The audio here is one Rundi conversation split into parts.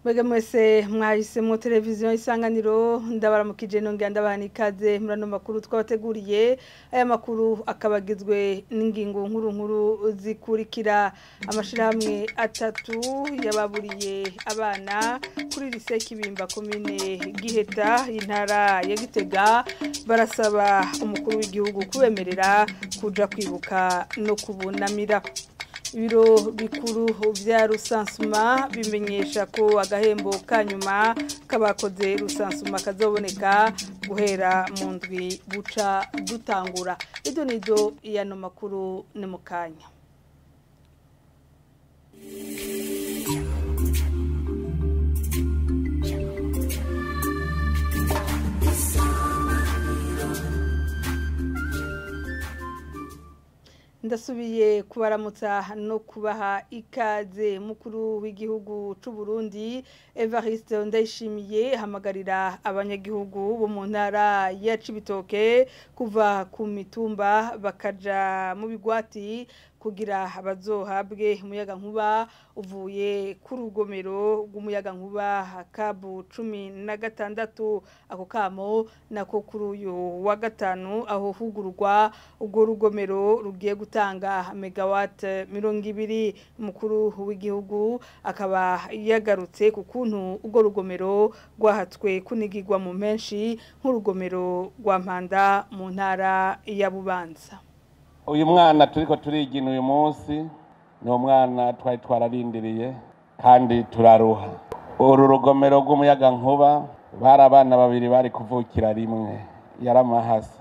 Mwebwe mwese mwahisemo televiziyo Isanganiro, ndabaramukije nongera ndabaha ikaze muri ano makuru twabateguriye. Aya makuru akaba agizwe n'ingingo nkuru nkuru zikurikira: amashirahamwe atatu yababuriye abana kuri lycée Kibimba, komine Giheta, intara ya Gitega, barasaba umukuru w'igihugu kubemerera kuja kwibuka no kubunamira. Ibiro bikuru vya recensement bimenyesha ko agahembo kanyuma kabakoze recensement kazoboneka guhera mu ndwi buca dutangura. Ido nido yano makuru ni mukanya. Ndasubiye kubaramutsa no kubaha ikaze. Mukuru w'igihugu c'u Burundi Evariste Ndayishimiye hamagarira abanyagihugu bo mu ntara ya Cibitoke kuva ku mitumba bakaja mu bigwati kugira bazohabwe umuyaga nkuba uvuye ku rugomero rw'umuyaga nkuba kabu 16. Ako kamo nako kuri uyu wa gatanu aho hugururwa urwo rugomero rugiye gutanga megawatt 20. Umukuru w'igihugu akaba yagarutse ku kuntu urwo rugomero rwahatswe kunigirwa mu menshi nk'urugomero rwa Mpanda mu ntara ya Bubanza. Uyu mwana turiko turigina uyu munsi ni umwana twari twararindiriye kandi turaruha. Uru rugomero rw'umuyaga nkuba, bari abana babiri bari kuvukira rimwe, yaramahasa.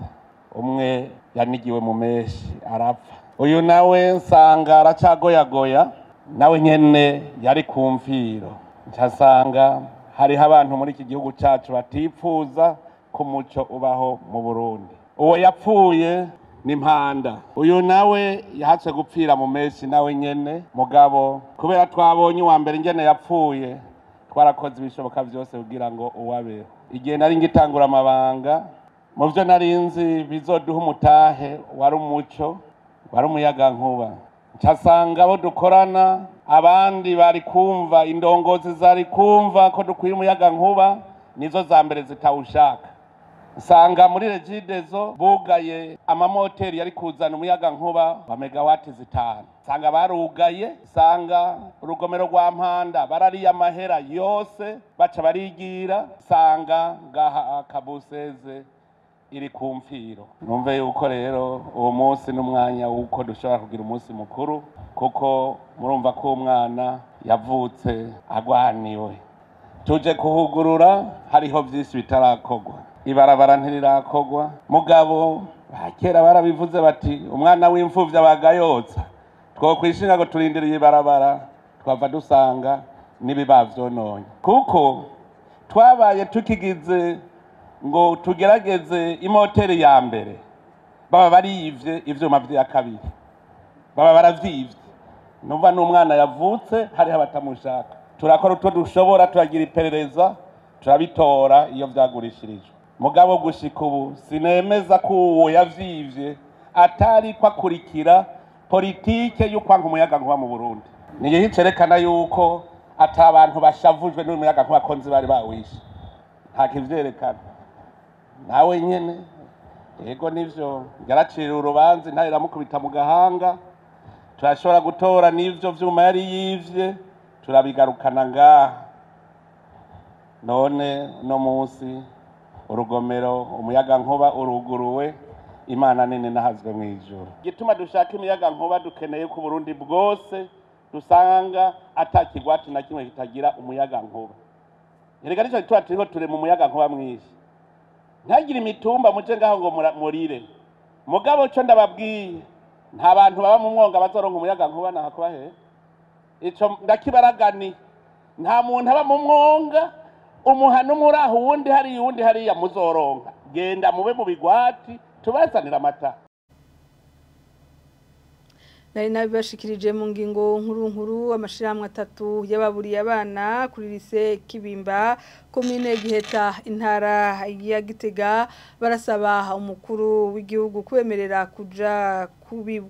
Umwe yanigiwe mu menshi arapfa, uyu nawe nsanga aracagoyagoya, nawe nyene yari ku mfiro. Nsanga hariho abantu muri iki gihugu cacu batipfuza ko umuco ubaho mu Burundi. Uwo yapfuye ni Mpanda, uyu nawe yahatse gupfira mu menshi nawe nyene. Mugabo kubera twabonye uwa mbere ingene yapfuye, twarakoze ibishoboka vyose kugira ngo uwabeho. Igihe nari ngitangura amabanga, mu vyo nari nzi bizoduha umutahe wari umuco, wari umuyaga nkuba. Ncasanga abo dukorana abandi bari kumva, indongozi zari kumva ko dukwiye umuyaga nkuba, nizo za mbere zitawushaka. Nsanga muri Regideso bugaye amamoteri yari kuzana umuyaga nkuba wa megawati 5, nsanga barugaye. Nsanga urugomero rwa Mpanda barariye amahera yose baca barigira. Nsanga ngaha Kabuseze iri ku mfiro. Numve yuko rero uwo munsi n'umwanya w'uko dushobora kugira umunsi mukuru, kuko murumva ko umwana yavutse agwaniwe. Tuje kuhugurura, hariho vyinshi bitarakorwa, ibarabara ntirirakorwa. Mugabo bakera barabivuze bati umwana w'imfuvyi abagayotsa. Twokwishinga ngo turindiriye ibarabara, twava dusanga n'ibiba vyononye, kuko twabaye tukigize ngo tugerageze imoteri ya mbere, baba bariyivye ivyuma vya kabiri, baba baravyivye. Numva n'umwana yavutse hariho abatamushaka. Turakora utwo dushobora, turagira iperereza, turabitora iyo vyagurishirijwe. Mugabo gushika ubu sinemeza ko uwo yavyivye atari ko akurikira politike y'ukwanka umuyaga nkuba mu Burundi. Ni igihe cerekana yuko ata abantu bashavujwe n'umuyaga nkuba ko nzi bari bawishe, nta kivyerekana. Nawe nyene yego nivyo yaracira urubanza, intare iramukubita mu gahanga. Turashobora gutora n'ivyo vyuma yari yivye, turabigarukana ngaha. None no munsi urugomero umuyaga nkuba uruguruwe, Imana nini nahazwe mu ijuru. Gituma dushaka imiyaga nkuba, dukeneye ko Burundi bwose dusanga ata kigwati na kimwe kitagira umuyaga nkuba. Erega nico gituma turiko ture mu muyaga nkuba mwinshi. Ntagire imitumba muje ngaho ngo murire. Mugabo co ndababwiye, nta bantu baba mu mwonga bazoronka umuyaga nkuba nahakuba he. Ico ndakibaragani, nta muntu aba mu mwonga, umuhano umuraho uwundi hariya uwundi hariya muzoronka. Genda mube mu bigwati tubazanira amata. Nari nabibashikirije mu ngingo nkuru nkuru, amashirahamwe atatu yababuriye abana kuri lycée Kibimba, komine Giheta, intara ya Gitega, barasaba umukuru w'igihugu kubemerera kuja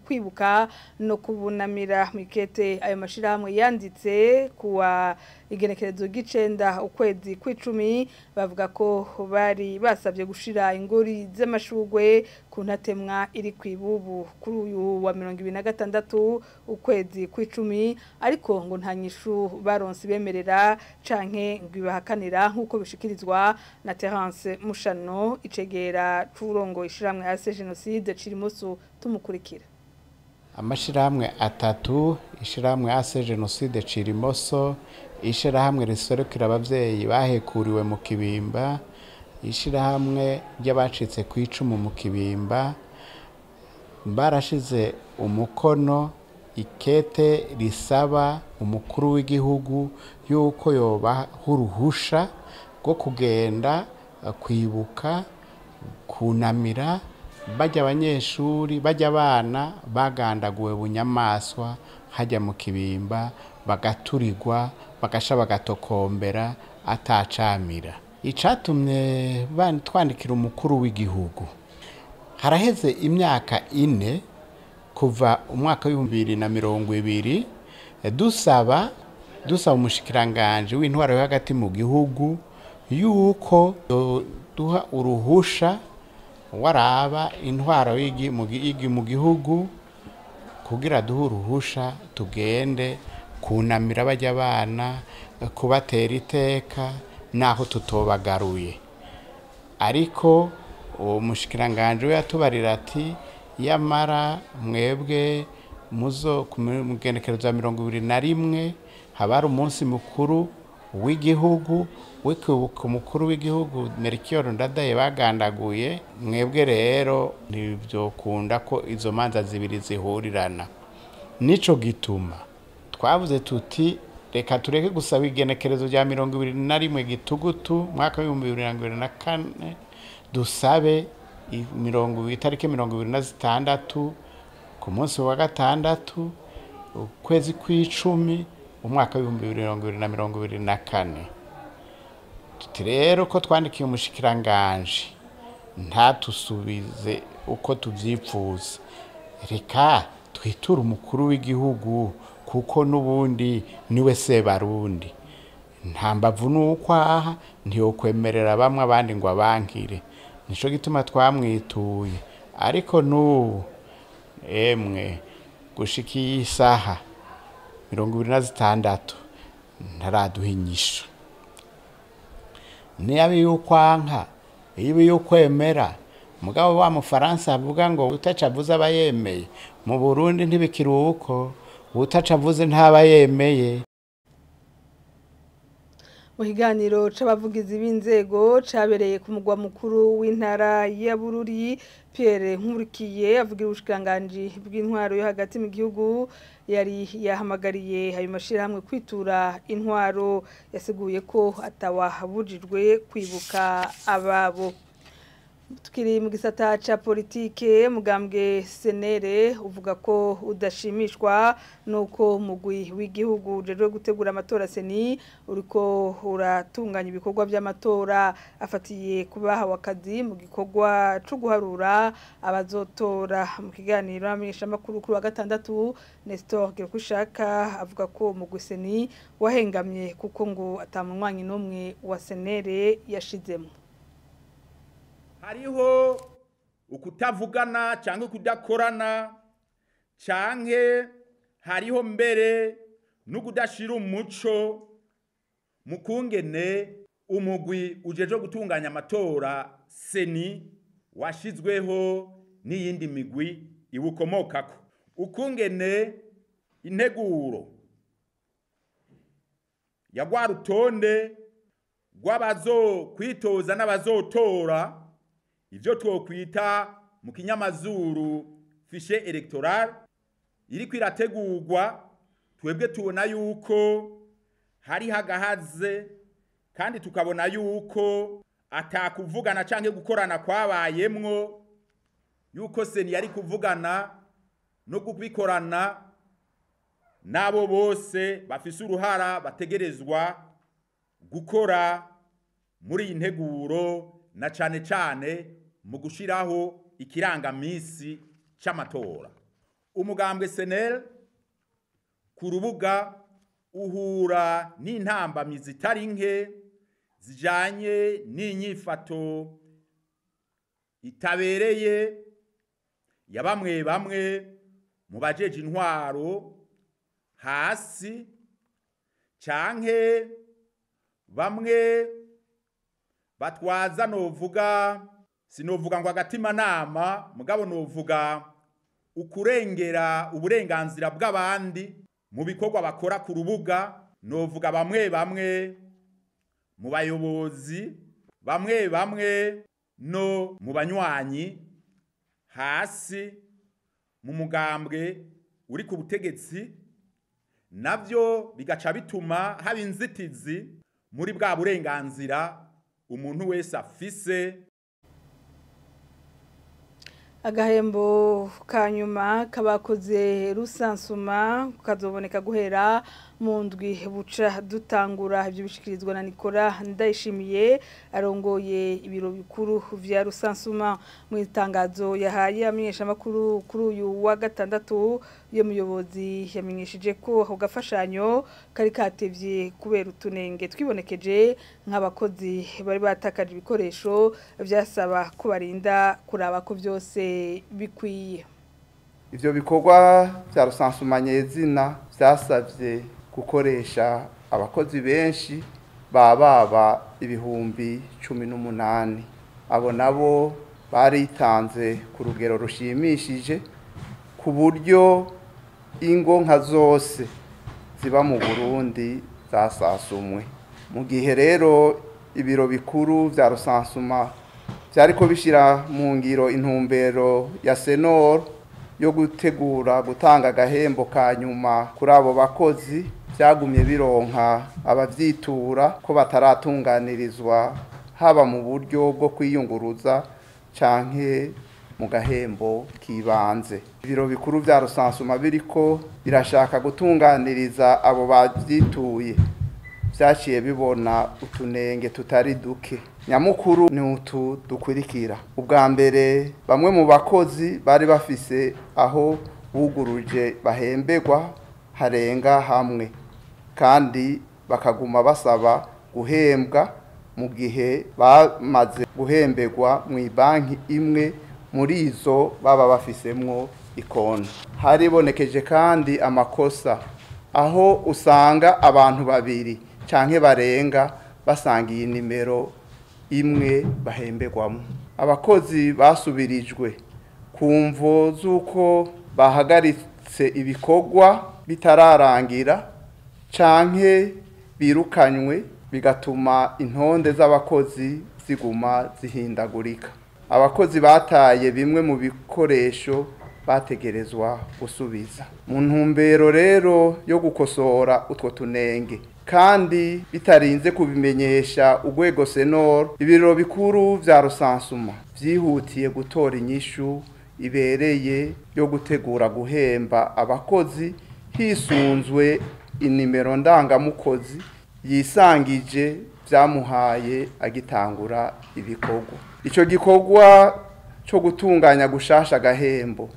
kwibuka no kubunamira. Mikete ayo mashirahamwe yanditse kuwa igenekerezo gicenda ukwezi kw'icumi, bavuga ko bari basabye gushira ingori z'amashugwe ku ntatemwa iri kwibubu kuri uyu wa 2026 ukwezi kw'icumi, ariko ngo nta nyishu baronse bemerera canke ngo ibahakanira, nkuko bishikirizwa na Terence Mushano icegera c'urongo ishiramwe AC Genocide Cirimusu. Tumukurikira. Amashirahamwe atatu, ishiramwe AC Genocide Cirimoso, ishirahamwe riserukira abavyeyi bahekuriwe mu Kibimba, ishirahamwe ry'abacitse ku icumu mu Kibimba, barashize umukono ikete risaba umukuru w'igihugu yuko yobaha uruhusha rwo kugenda kwibuka kunamira bajya abanyeshuri bajya abana bagandaguwe bunyamaswa hajya mu Kibimba, bagaturirwa bagasha bagatokombera atacamira. Icatumye twandikira umukuru w'igihugu, haraheze imyaka 4 kuva umwaka w'2020 dusaba umushikiranganje w'intwaro yo hagati mu gihugu yuko duha uruhusha waraba intwaro mu gihugu kugira duhe uruhusha tugende kunamira bajya abana, kubatera iteka naho tutobagaruye. Ariko uwo mushikiranganje we yatubarira ati yamara mwebwe muzo kumugenekerezo 21 haba ari umunsi mukuru w'igihugu wikwibuka umukuru w'igihugu Melchior Ndadaye bagandaguye, mwebwe rero ntibyokunda ko izo manza zibiri zihurirana. Nico gituma twavuze tuti reka tureke gusaba igenekerezo rya 21 gitugutu mwaka wa 2024, dusabe itariki 26 ku munsi wa gatandatu ukwezi kw'icumi umwaka wa 2024. Tuti rero ko twandikiye umushikiranganje ntatusubize uko tuvyipfuza, reka twiture umukuru w'igihugu kuko nubundi niwe Sebarundi, nta mbavu n'ukwaha ntiyokwemerera bamwe abandi ngo abankire. Nico gituma twamwituye. Ariko n'ubu emwe gushika iyi saha 26 ntaraduha inyishu. Niba yukwanka ibi yukwemera, mugabo wa mufaransa avuga ngo utacavuze aba yemeye, mu Burundi ntibikiri uko, utacavuze ntaba yemeye. Mu kiganiro c'abavugizi b'inzego cabereye ku mugwa mukuru w'intara ya Bururi, Pierre Nkurikiye avugira ubushikiranganji bw'intwaro yo hagati mu gihugu yari yahamagariye ayo mashirahamwe kwitura intwaro, yasiguye ko atawahabujijwe kwibuka ababo. Tukiri mu gisata ca politike, mugambwe Senere uvuga ko udashimishwa nuko mugwi w'igihugu ujejwe gutegura amatora Seni uriko uratunganya ibikorwa by'amatora, afatiye kubaha wakazi mu gikorwa co guharura abazotora. Mu kiganiro n'abamenyeshamakuru kuri wa gatandatu, Nestor Girukushaka avuga ko mugwi Seni wahengamye kuko ngo atamunywanyi n'umwe wa Senere yashizemo. Hariho ukutavugana canke kudakorana canke hariho mbere n'ukudashira umuco mu kungene umugwi ujeje gutunganya amatora Seni washizweho n'iyindi migwi iwukomokako, ukungene integuro ya rwa rutonde rw'abazokwitoza n'abazotora, ivyo twokwita mu kinyamazuru fiche electorale, iriko irategurwa. Twebwe tubona yuko hari hagahaze kandi tukabona yuko atakuvugana canke gukorana kwabayemwo, yuko Seni yari kuvugana no kubikorana nabo bose bafise uruhara bategerezwa gukora muri iyi nteguro, na cane cane mu gushiraho ikirangamisi c'amatora. Umugambwe SNL ku rubuga uhura n'intambamyi zitari nke zijanye n'inyifato itabereye ya bamwe bamwe mu bajeje intwaro hasi, canke bamwe batwaza, novuga sinovuga ngo agatima nama, mugabo novuga ukurengera uburenganzira bw'abandi mu bikorwa bakora ku rubuga. Novuga bamwe bamwe mu bayobozi, bamwe bamwe no mu banywanyi hasi mu mugambwe uri ku butegetsi, navyo bigaca bituma haba inzitizi muri bwa burenganzira umuntu wese afise. Agahembo ka nyuma kabakoze rusansuma kazoboneka guhera mu ndwi buca dutangura. Ibyo bishikirizwa na Nicolas Ndayishimiye arongoye ibiro bikuru vya rusansuma. Mu itangazo yahaye amenyeshamakuru kuri uyu wa gatandatu, iyo muyobozi yamenyesheje ko ako gafashanyo kari katevye kubera utunenge twibonekeje, nk'abakozi bari batakaje ibikoresho vyasaba kubarinda kuraba ko vyose bikwiye. Ivyo bikorwa vya rusansuma nyezina vyasavye gukoresha abakozi benshi baba 18,000. Abo nabo baritanze ku rugero rushimishije, ku buryo ingo nka zose ziba mu Burundi zasasumwe. Mu gihe rero ibiro bikuru vya rusansuma vyariko bishira mu ngiro intumbero ya Senor yo gutegura gutanga agahembo ka nyuma kuri abo bakozi, byagumye bironka abavyitura ko bataratunganirizwa, haba mu buryo bwo kwiyunguruza canke mu gahembo kibanze. Ibiro bikuru vya rusansuma biriko birashaka gutunganiriza abo bavyituye, vyaciye bibona utunenge tutari duke. Nyamukuru ni utu dukurikira: ubwa mbere, bamwe mu bakozi bari bafise aho buguruje bahemberwa harenga hamwe, kandi bakaguma basaba guhembwa mu gihe bamaze guhemberwa mu banki imwe muri izo baba bafisemwo ikonti. Haribonekeje kandi amakosa aho usanga abantu babiri canke barenga basangiye nimero imwe bahemberwamo. Abakozi basubirijwe ku mvo z'uko bahagaritse ibikorwa bitararangira canke birukanywe, bigatuma intonde z'abakozi ziguma zihindagurika. Abakozi bataye bimwe mu bikoresho bategerezwa gusubiza. Mu ntumbero rero yo gukosora utwo tunenge kandi bitarinze kubimenyesha urwego Senor, ibiro bikuru vya rusansuma vyihutiye gutora inyishu ibereye yo gutegura guhemba abakozi hisunzwe inimero ndangamukozi yisangije vyamuhaye agitangura ibikorwa. Ico gikorwa co gutunganya gushasha agahembo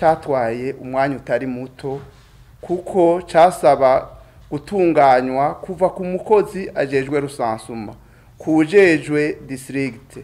catwaye umwanya utari muto, kuko casaba gutunganywa kuva ku mukozi ajejwe rusansuma, kujejwe district,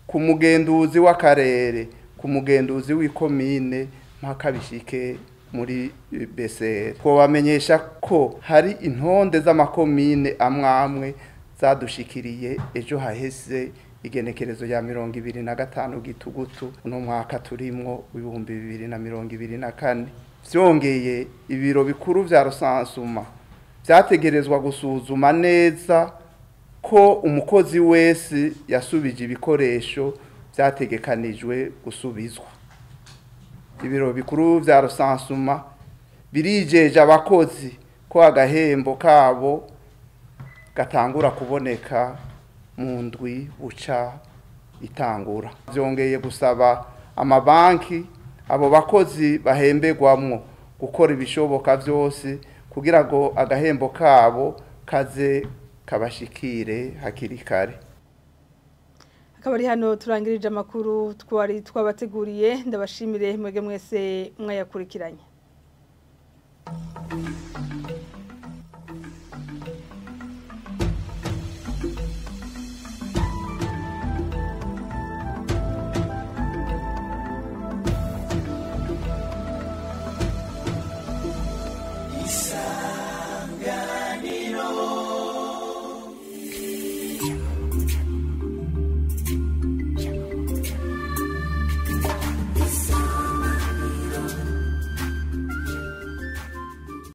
ku mugenduzi w'akarere, ku mugenduzi w'ikomine, mpaka bishike muri BCR. Twobamenyesha ko hari intonde z'amakomine amwamwe zadushikiriye ejo haheze igenekerezo ya 25 gitugutu uno mwaka turimwo 2024. Vyongeye, ibiro bikuru vya rusansuma vyategerezwa gusuzuma neza ko umukozi wese yasubije ibikoresho vyategekanijwe gusubizwa. Ibiro bikuru vya rusansuma birijeje abakozi ko agahembo kabo gatangura kuboneka mu ndwi buca itangura. Vyongeye gusaba amabanki abo bakozi bahemberwamwo gukora ibishoboka vyose kugira ngo agahembo kabo kaze kabashikire hakiri kare. Akaba ari hano turangirije amakuru twari twabateguriye. Ndabashimire mwege mwese mwayakurikiranye.